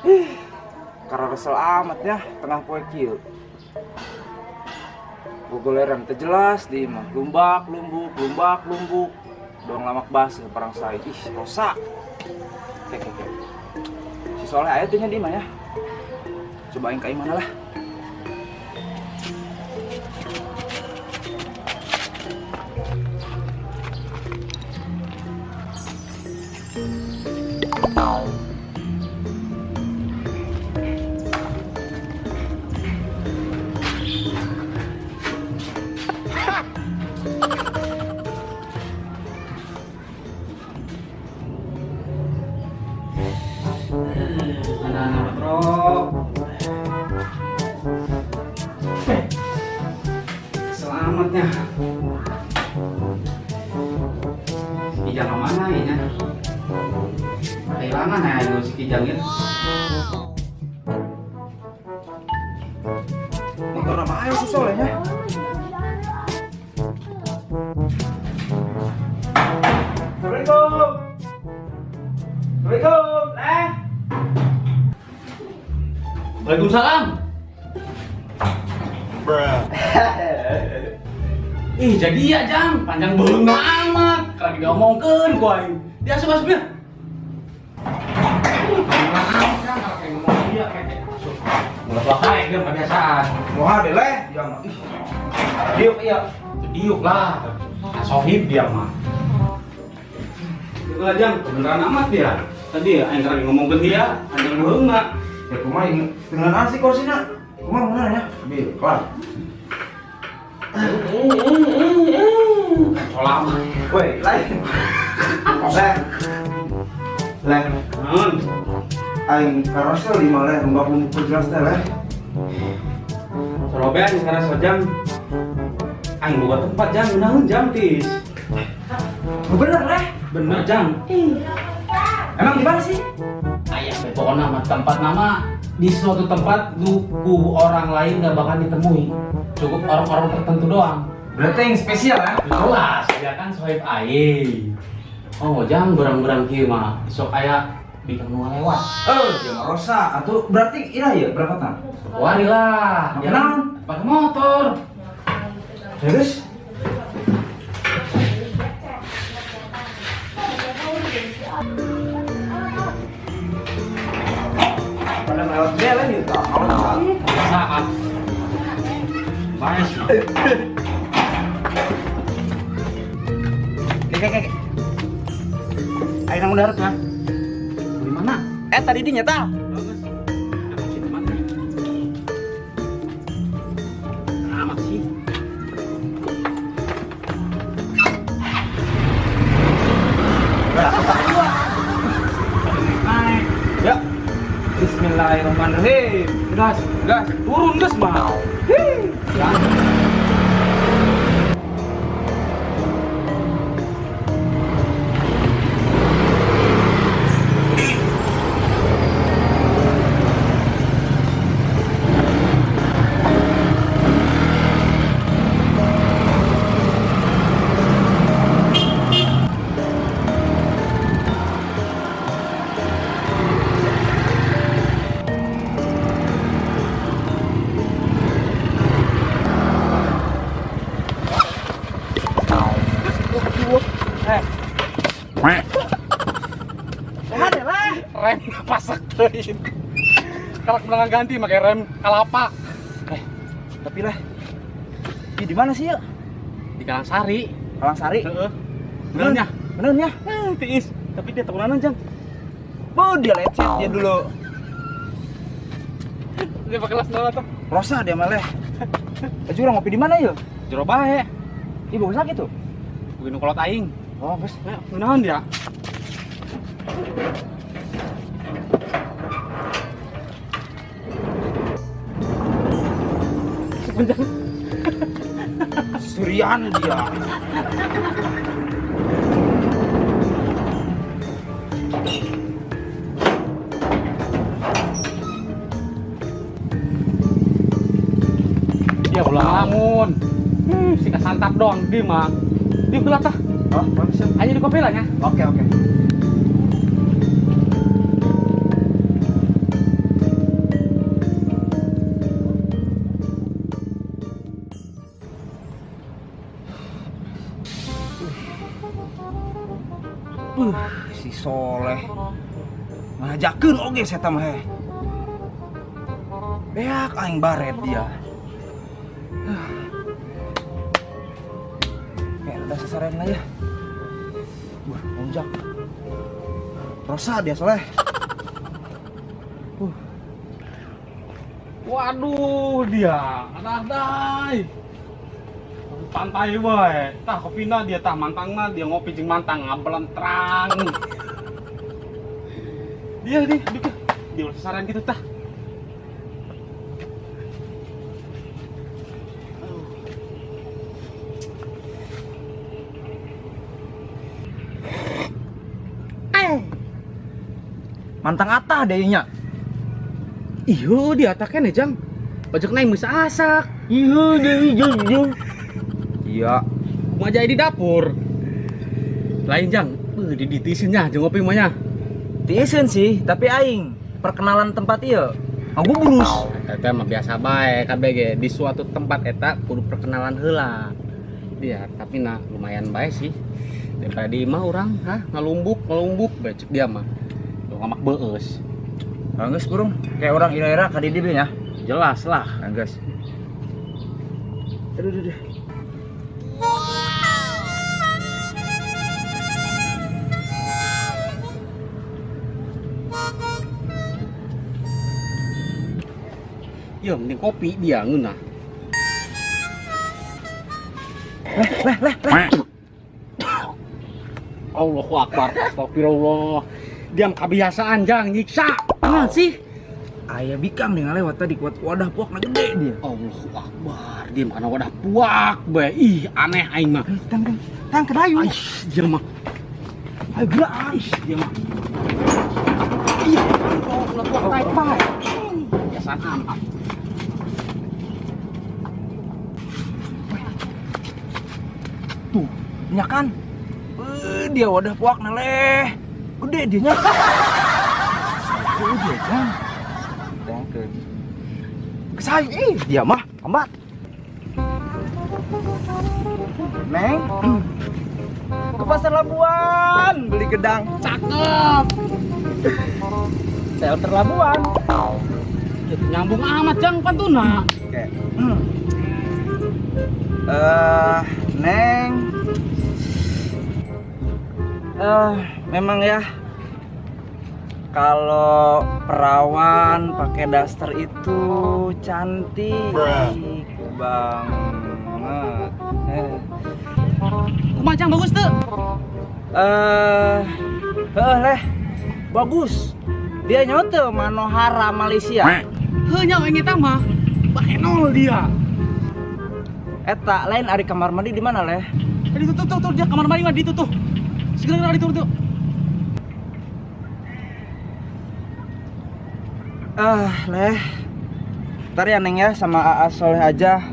Ih, karena kesel amat ya tengah poe kieu. Gogoleran teu jelas di imah, lumbak lumbuk lumbak lumbuk. Doang lamak baseuh perang sai. Ih, rosa. Oke, oke, oke. Si Soleh aya teh nya di imah ya. Cobain ka imahna lah. Selamatnya. Si Kijang kemana ya? Kehilangan ya itu si Kijang ya. Motor nama ayo si Solehnya. Assalamualaikum. Assalamualaikum. Leh. Waalaikumsalam. Bruh. Ih, jadi ya Jang, panjang beungeut amat. Lagi diomongkeun ku aing. Dia asup asup ya. Kebiasaan. Wah, deh leh, dia mah. Ih. Diuk iya. Diuk lah. Nah, sohib dia mah. Itu lah Jang, beneran amat dia. Tadi aing lagi ngomongkeun dia, panjang beungeut. Ya kumaha dengan asik kursina. Kumaha beneran ya? Bil, kelar. Lama. Woi, lain. Leh. Leh. Aing karosel di mana leh, lumbak lumbuk jelas teh leh. Sorobean sekarang sejam. Aing boga tempat jam, naon jam tis. Bener leh. Bener jam. Emang di mana sih? Aya we pokona mah tempat nama di suatu tempat duku orang lain gak bakal ditemui. Cukup orang-orang tertentu doang. Berarti yang spesial ya? Jelas, dia kan sohib aing. Oh, jang berang-berang kieu mah sok aya bikang nu lewat. Eh, dia mah rosa atuh berarti ira ya berapa tan? Wari lah. Pakai naon? Pakai motor. Terus? Pada lewat jalan ya tak? Saat. Baes. Oke, oke, oke. Ayo nang darat ya. Di mana? Tadi di nyata. Bagus. Amat sih. Ya. Bismillahirrahmanirrahim. Gas, gas, turun gas mah. Ya. Rem pasak teuing. Kalau menang ganti pakai rem kalapa. Tapi lah. Di mana sih ya? Di Kalangsari. Kalangsari? Heeh. Benernya? Benernya? Tiis. Tapi dia turunan Jang. Oh, dia lecet dia dulu. Dia pakai kelas nol atau? Rosa dia malah. Jurang ngopi di mana ya? Jero bae. Ih, bagus lagi tuh. Begini kolot aing. Oh, bos. Naon dia? Sepanjang Surian dia. Dia ulah ngelamun. Si kasantap doang di mah. Di belah tah. Oh, bagus. Ayo di kopi lah nya. Oke, oke. Si Soleh. Ngajakeun oge saya mah heh. Beak aing baret dia. Kayak udah sasaran lah ya. Wah, lonjak. Rosa dia Soleh. Waduh dia, adai. Pantai bae. Tah kopina dia tah mantangna dia ngopi jeung mantang ngabelan terang. Dia nih, dia sasaran gitu tah. Mantang atah deh nya. Iyo dia ataknya nih jang. Pajak naik bisa asak. Iyo deh jang. Iya. Mau aja di dapur. Lain jang, di ditisinnya jang ngopi mah. Tisin sih, tapi aing perkenalan tempat ieu. Aku burus. Eta mah biasa bae KBG di suatu tempat eta kudu perkenalan heula. Dia tapi nah lumayan bae sih. Daripada di imah urang, hah ngalumbuk bae cek dia mah. Ngamak beus. Angges burung, kayak orang ira-ira ka di nya. Jelas lah, angges. Aduh, aduh, aduh. Ya, mending kopi dia ngeunah. Leh, leh, leh. Allahu Akbar, astagfirullah. Diam kebiasaan jang nyiksa. Nah sih. Ayah bikang nih ngalewat tadi kuat wadah puak na gede dia. Allahu Akbar, diam karena wadah puak bae. Ih, aneh aing mah. Tang tang tang kedayu. Ih, dia mah. Ayo gerak, ih, dia mah. Ih, ulah puak taek bae. Kebiasaan amat. Tuh, nya kan. Dia wadah puak na leh. Gede dia nya. Gede dia jang. Tengkeun. Kesai ih dia mah ambat. Neng. Ke pasar Labuan beli gedang. Cakep. Shelter Labuan. Nyambung amat jang pantuna. Oke. Neng. Memang ya kalau perawan pakai daster itu cantik banget. Kumaha jang bagus tuh? Leh, bagus. Dia nyote Manohara Malaysia. Heuh nya aing eta mah bahenol dia. Eta lain ari kamar mandi di mana leh? Tadi tuh tuh tuh dia kamar mandi mah di tuh tuh. Segera itu tuh. Leh. Ntar ya Neng ya sama AA Soleh aja.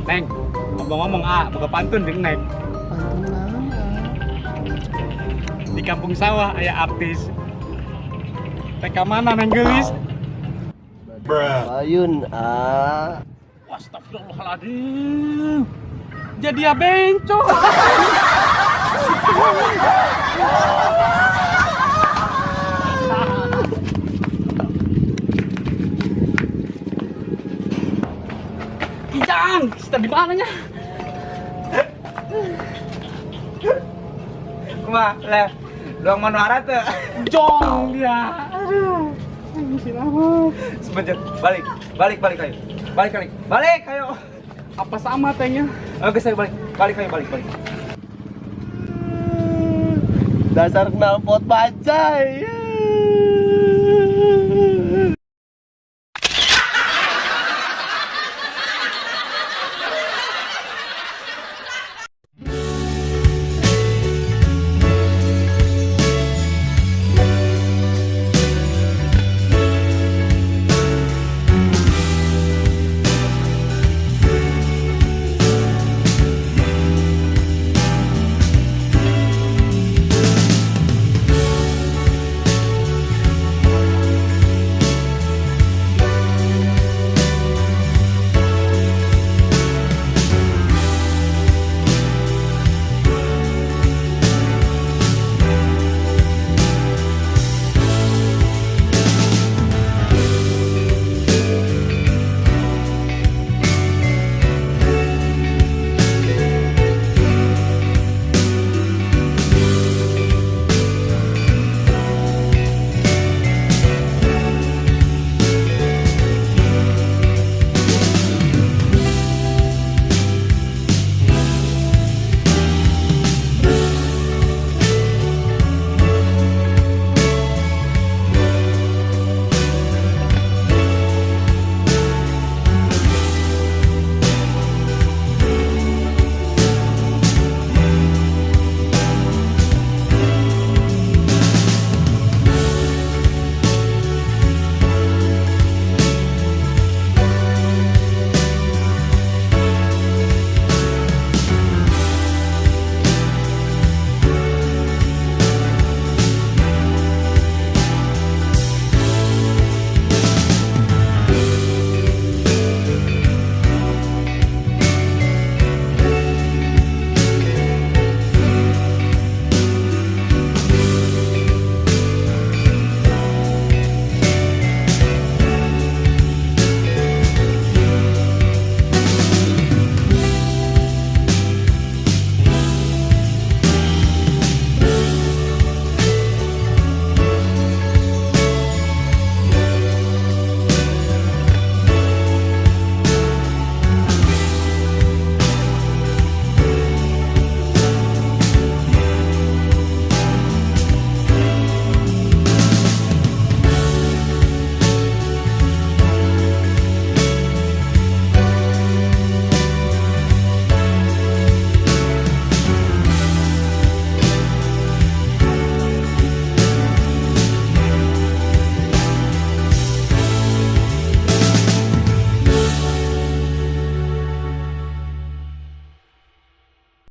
Neng, ngomong-ngomong A, buka pantun jeung Neng. Pantun naon? Di kampung sawah aya artis. TK mana Neng geulis? Ayun A. Astagfirullahaladzim. Jadi ya bencong. Kijang, kita di mananya? Wah, leh, doang Manohara tuh. Jong dia. Aduh, sebentar, balik, balik, balik ayo, balik, balik, balik ayo. Apa sama tehnya? Oke, saya balik, balik ayo, balik, balik. Dasar knalpot bajai.